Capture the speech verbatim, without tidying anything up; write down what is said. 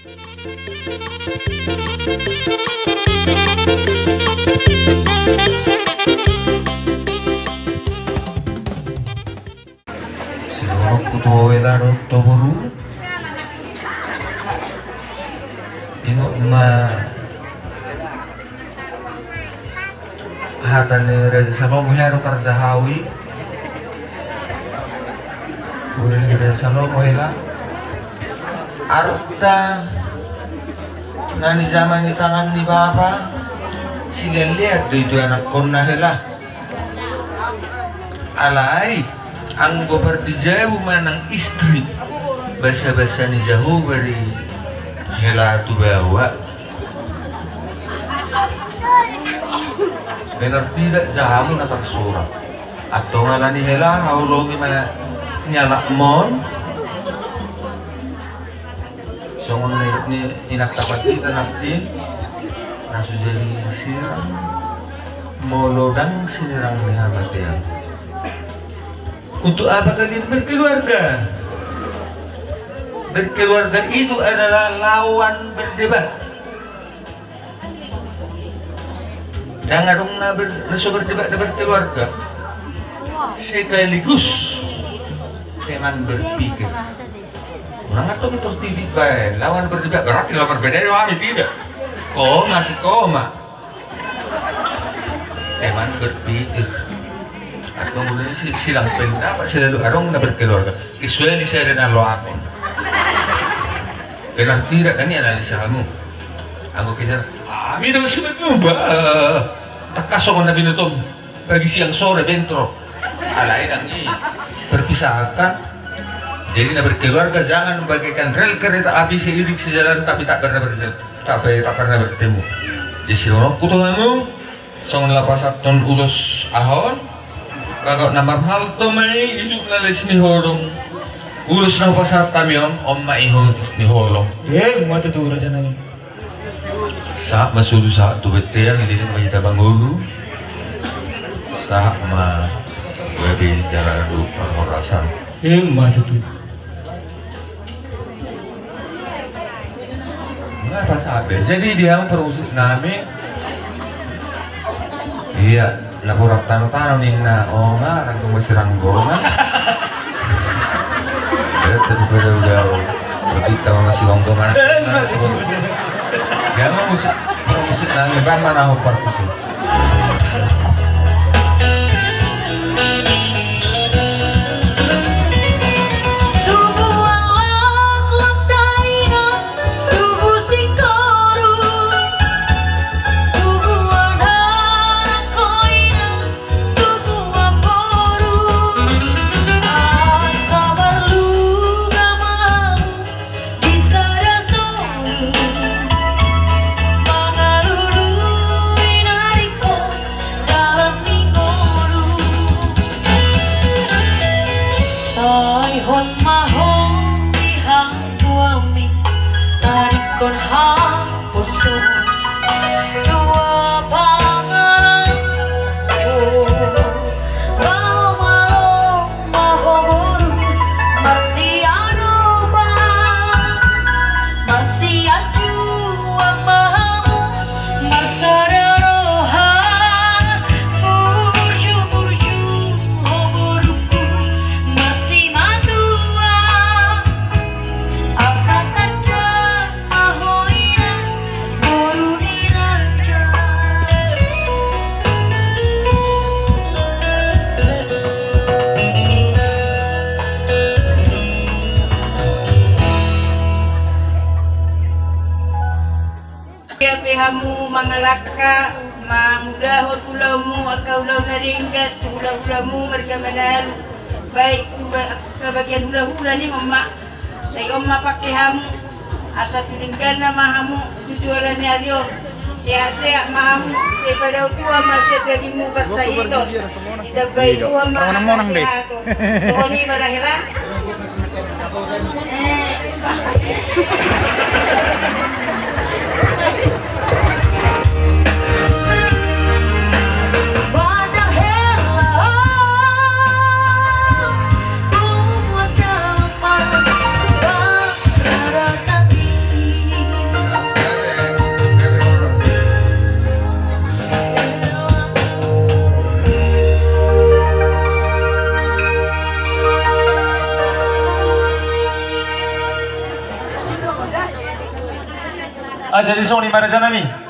Sidohononku tu ho hela dohot ho boru. Ingot ma hata ni Raja Salomo, hea do tarjahaon i. Boru ni Raja Salomo hela. Arta na nijama ni tangan ni bapa, sileanlean do i tu anakkonna hela. Alai anggo pardijabu manang istri, basabasa ni Jahowa do i hela tu baoa. Benar tidak jahamu na tarsurat? Antong ala ni hela haholongi ma nialapmon. Songon ni, ni inanta pandita nangkin, na so jadi sirang, molo ndang sinirang ni hamatean. Untuk apa kalian berkeluarga? Berkeluarga itu adalah lawan berdebat. Ndang adong na ber-, na so berdebat na berkeluarga. Sekaligus teman berpikir. Unang antong tertidik baen, lawan berdebat, berarti lawan berbeda do hami, tidak. Koma si koma. Teman berpikir. Atau kemudian si-, silang pendapat selalu adong na berkeluarga. Kecuali saya dan Allah akon. Benar tidak, kan, ni analisa hamu. Anggo kejar, hami do sibagian ba, eh, tangkas songon na binotom, pagi siang sore bentrok. Alai ndang i, perpisahan. Jadi na berkeluarga jangan bagaikan rel kereta api seiring sejalan tapi tak pernah berjalan, tapi tak pernah bertemu. Jadi sidohononku tu hamu, songon lapasathon ulos aha on, bagot na marhalto ma i, isuk na les ni holong. Ulos na hupasahat hami on, on ma i holong ni holong. Emma tutu, raja nami. Sahat ma solu sahat tu bontean, dilehon ma hita pangolu. Sahat ma gabe jala dok parhorasan. Emma tutu. Nga pas ape. Jadi dia parmusik nami. Iya, na borat tano-tano ninna. O nga, ranggo masiranggo nga. Tapi pada udah. Tapi kita masih gonggo mana? Dia mah musik, parmusik nami, baen ma na ho parmusik. Di sada solu mangalului na ringkot dalan ni ngolu. Saihon ma ho di hanggo ami na ringkot haposo tua pangaranto. Malo-malo ma ho boru, marsiadopan, marsianjuan ma hamu, marsada roha, burju-burju ho borungku, marsimatua, asa tanda Ia pe hamu mangalangka, mangulahon ulaonmu, angka ulaon na denggan tu hulahulamu marga Manalu, baik tu ba-, angka bagian hulahula ni on ma. Sai on ma pangke hamu, asa tu dengganna ma hamu tu joloan ni ari on. Sehat-sehat ma hamu, sai padaotuan ma sian dagingmu parsahiton. Ditambai Tuhan ma angka sehaton. Songon i ma da hela. Ah, jadi songon i ma raja nami.